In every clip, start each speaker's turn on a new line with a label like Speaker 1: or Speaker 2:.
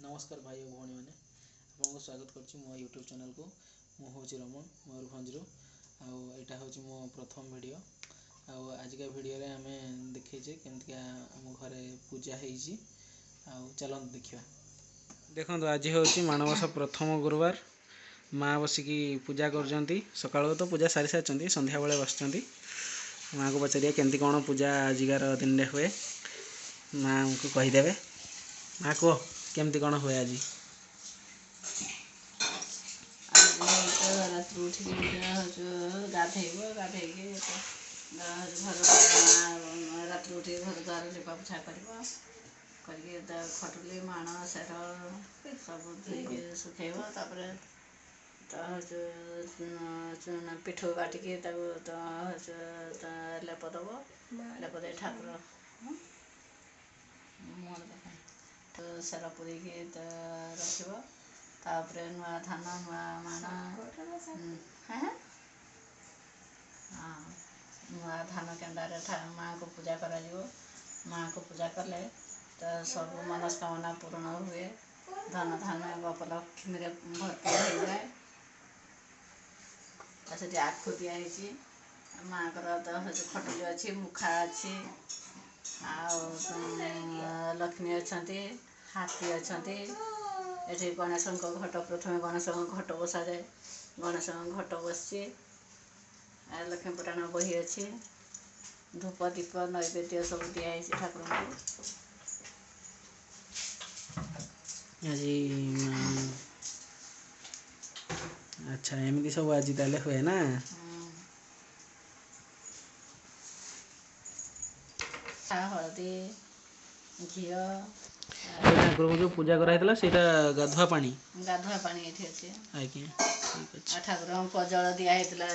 Speaker 1: ନମସ୍କାର ଭାଇ ଓ ଭଉଣୀମାନେ, ଆପଣଙ୍କୁ ସ୍ୱାଗତ କରୁଛି ମୋ ୟୁଟ୍ୟୁବ୍ ଚ୍ୟାନେଲ୍କୁ। ମୁଁ ହେଉଛି ରମଣ, ମୟୂରଭଞ୍ଜରୁ। ଆଉ ଏଇଟା ହେଉଛି ମୋ ପ୍ରଥମ ଭିଡ଼ିଓ। ଆଉ ଆଜିକା ଭିଡ଼ିଓରେ ଆମେ ଦେଖେଇଛେ କେମିତିକା ଆମ ଘରେ ପୂଜା ହେଇଛି। ଆଉ ଚାଲନ୍ତୁ ଦେଖିବା। ଦେଖନ୍ତୁ, ଆଜି ହେଉଛି ମାଣବସା ପ୍ରଥମ ଗୁରୁବାର। ମା ବସିକି ପୂଜା କରୁଛନ୍ତି। ସକାଳୁ ତ ପୂଜା ସାରି ସାରିଛନ୍ତି, ସନ୍ଧ୍ୟାବେଳେ ବସିଛନ୍ତି। ମାଆକୁ ପଚାରିବା କେମିତି କ'ଣ ପୂଜା ଆଜିକାର ଦିନରେ ହୁଏ। ମାଆଙ୍କୁ କହିଦେବେ। ମା, କୁହ କେମିତି କ'ଣ ହୁଏ ଆଜି?
Speaker 2: ରାତିରୁ ଉଠିକି ଗାଧେଇବ, ଗାଧେଇକି ଘର, ରାତିରୁ ଉଠିକି ଘର ଦ୍ୱାର ଲିପା ପୋଛା କରିବ, କରିକି ଖଟୁଲି, ମାଣ, ସେର ସବୁ ଧୋଇକି ଶୁଖେଇବ। ତାପରେ ତ ହେଉଛି ପିଠଉ ବାଟିକି ତାକୁ ତ ହେଉଛି ଲେପ ଦେବ। ଲେପ ଦେଇ ଠାକୁର ସେର ପୁରେଇକି ରଖିବ। ତାପରେ ନୂଆ ଧାନ, ନୂଆ ମାଣ, ହଁ, ନୂଆ ଧାନ କେଣ୍ଡାରେ ମାଆଙ୍କୁ ପୂଜା କରାଯିବ। ମାଆଙ୍କୁ ପୂଜା କଲେ ତ ସବୁ ମନସ୍କାମନା ପୂରଣ ହୁଏ। ଧନ ଧାନ ଲକ୍ଷ୍ମୀରେ ଭରପୁର ହେଇଯାଏ। ଆଉ ସେଠି ଆଖୁ ଦିଆହେଇଛି ମାଆଙ୍କର। ତ ହେଉଛି ଖଟୁଲି ଅଛି, ମୁଖା ଅଛି, ଆଉ ଲକ୍ଷ୍ମୀ ଅଛନ୍ତି, ହାତୀ ଅଛନ୍ତି। ଏଠି ଗଣେଶଙ୍କ ଘଟ, ପ୍ରଥମେ ଗଣେଶଙ୍କ ଘଟ ବସାଯାଏ। ଗଣେଶଙ୍କ ଘଟ ବସିଛି, ଲକ୍ଷ୍ମୀ ପୁରାଣ ବହି ଅଛି, ଧୂପ ଦୀପ ନୈବେଦ୍ୟ ସବୁ ଦିଆହେଇଛି ଠାକୁରଙ୍କୁ।
Speaker 1: ଆଜି ଆଚ୍ଛା, ଏମିତି ସବୁ ଆଜି ତାହେଲେ ହୁଏ ନା?
Speaker 2: ହଳଦୀ, ଘିଅ।
Speaker 1: ଠାକୁରଙ୍କୁ ଯେଉଁ ପୂଜା କରାହେଇଥିଲା ସେଇଟା ଗାଧୁଆ ପାଣି?
Speaker 2: ଗାଧୁଆ ପାଣି ଏଠି ଅଛି।
Speaker 1: ଆଜ୍ଞା, ଠିକ୍ ଅଛି।
Speaker 2: ଆଉ ଠାକୁରଙ୍କୁ କଜଳ ଦିଆହେଇଥିଲା।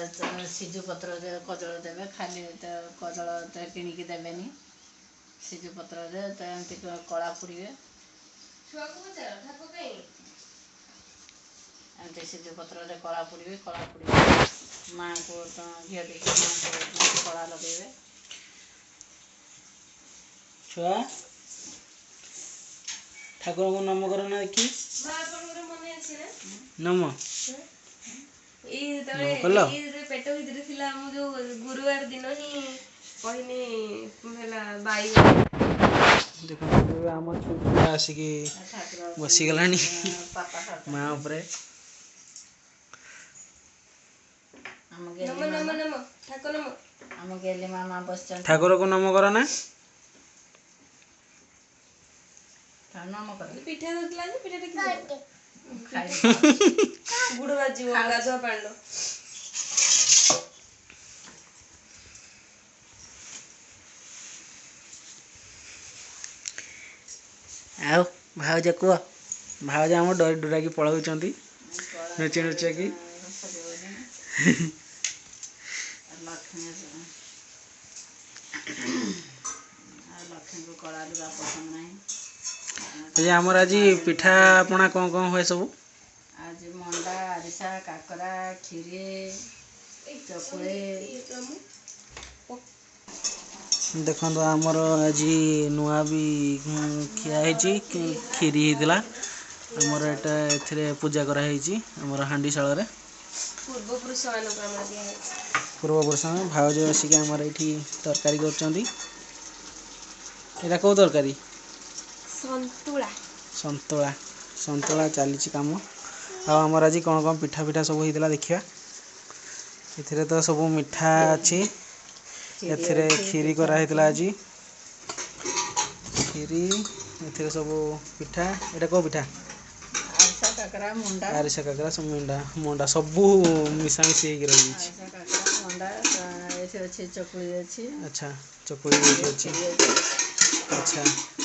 Speaker 2: ସିଜୁ ପତ୍ରରେ କଜଳ ଦେବେ, ଖାଲି କଜଳ କିଣିକି ଦେବେନି। ସିଜୁ ପତ୍ରରେ ତ ଏମିତି କଳା ପୁଡ଼ିବେ, ଏମିତି ସିଜୁ ପତ୍ରରେ କଳା ପୁଡ଼ିବେ। କଳା ପୁଡ଼ିବେ, ମାଆଙ୍କୁ ଘିଅ ଦେଇକି ମାଆଙ୍କୁ କଳା ଲଗେଇବେ।
Speaker 1: ଛୁଆ, ଠାକୁରଙ୍କୁ ନମ କର ନା ଦେଖି। ନମ କଲ।
Speaker 3: ପେଟ ଭିତରେ ଥିଲା ମୁଁ ଯୋଉ ଗୁରୁବାର ଦିନ ହିଁ କହିନି ହେଲା ବାଇ।
Speaker 1: ଦେଖନ୍ତୁ, ଆମ ଛୁଆ ଆସିକି ବସିଗଲାଣି ମା ଉପରେ।
Speaker 2: ଆମ ଗେଲି ମାମା ବସିଛନ୍ତି।
Speaker 1: ଠାକୁରକୁ ନମ କର ନା।
Speaker 3: ପିଠା ଦଉଥିଲା ଯେ ପିଠା ଗୁଡ଼ ବାଜିବ ଗାଧୁଆ ପାଣିର।
Speaker 1: ଆଉ ଭାଉଜ କୁହ। ଭାଉଜ ଆମ ଡରି ଡୁରାକି ପଳାଉଛନ୍ତି ଲୁଚି ଲୁଚେଇକି।
Speaker 2: ଲକ୍ଷ୍ମୀଙ୍କୁ କଳା ଲୁଗା ପସନ୍ଦ ନାହିଁ।
Speaker 1: ଆଜି ଆମର ଆଜି ପିଠା ପଣା କ'ଣ କ'ଣ ହୁଏ ସବୁ?
Speaker 2: ଆଜି ମଣ୍ଡା, ଆରିସା, କାକରା, କ୍ଷୀରି, ଚକୁଳି।
Speaker 1: ଦେଖନ୍ତୁ, ଆମର ଆଜି ନୂଆ ବି ଖିଆ ହେଇଛି, କ୍ଷୀରି ହେଇଥିଲା ଆମର। ଏଇଟା ଏଥିରେ ପୂଜା କରାହେଇଛି ଆମର ହାଣ୍ଡିଶାଳରେ।
Speaker 3: ପୂର୍ବପୁରୁଷମାନଙ୍କୁ ଆମର ଦିଆହେଇଛି।
Speaker 1: ପୂର୍ବପୁରୁଷ। ଭାଉଜ ଆସିକି ଆମର ଏଇଠି ତରକାରୀ କରୁଛନ୍ତି। ଏଇଟା କେଉଁ ତରକାରୀ?
Speaker 3: ସନ୍ତୁଳା।
Speaker 1: ସନ୍ତୁଳା, ସନ୍ତୁଳା ଚାଲିଛି କାମ। ଆଉ ଆମର ଆଜି କ'ଣ କ'ଣ ପିଠା ପିଠା ସବୁ ହେଇଥିଲା ଦେଖିବା। ଏଥିରେ ତ ସବୁ ମିଠା ଅଛି। ଏଥିରେ କ୍ଷୀରି କରାହେଇଥିଲା ଆଜି, କ୍ଷୀରି। ଏଥିରେ ସବୁ ପିଠା। ଏଇଟା କେଉଁ ପିଠା? ଆରିସା, କାକରା, ସବୁ ମଣ୍ଡା, ମଣ୍ଡା ସବୁ ମିଶାମିଶି ହେଇକି ରହିଯାଇଛି। ଆଚ୍ଛା, ଚକୁଳି ଏଇଠି ଅଛି। ଆଚ୍ଛା,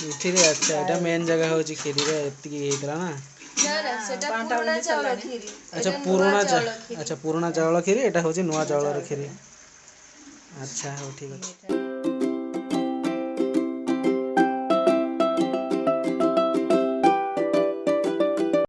Speaker 1: ଏଥିରେ ଆଚ୍ଛା, ଏଇଟା ମେନ୍ ଜାଗା ହେଉଛି କ୍ଷୀରିରେ। ଏତିକି ହେଇଥିଲା ନା? ଆଚ୍ଛା, ପୁରୁଣା, ଆଚ୍ଛା, ପୁରୁଣା ଚାଉଳ କ୍ଷୀରି। ଏଇଟା ହେଉଛି ନୂଆ ଚାଉଳର କ୍ଷୀରି। ଆଚ୍ଛା, ହଉ, ଠିକ୍ ଅଛି।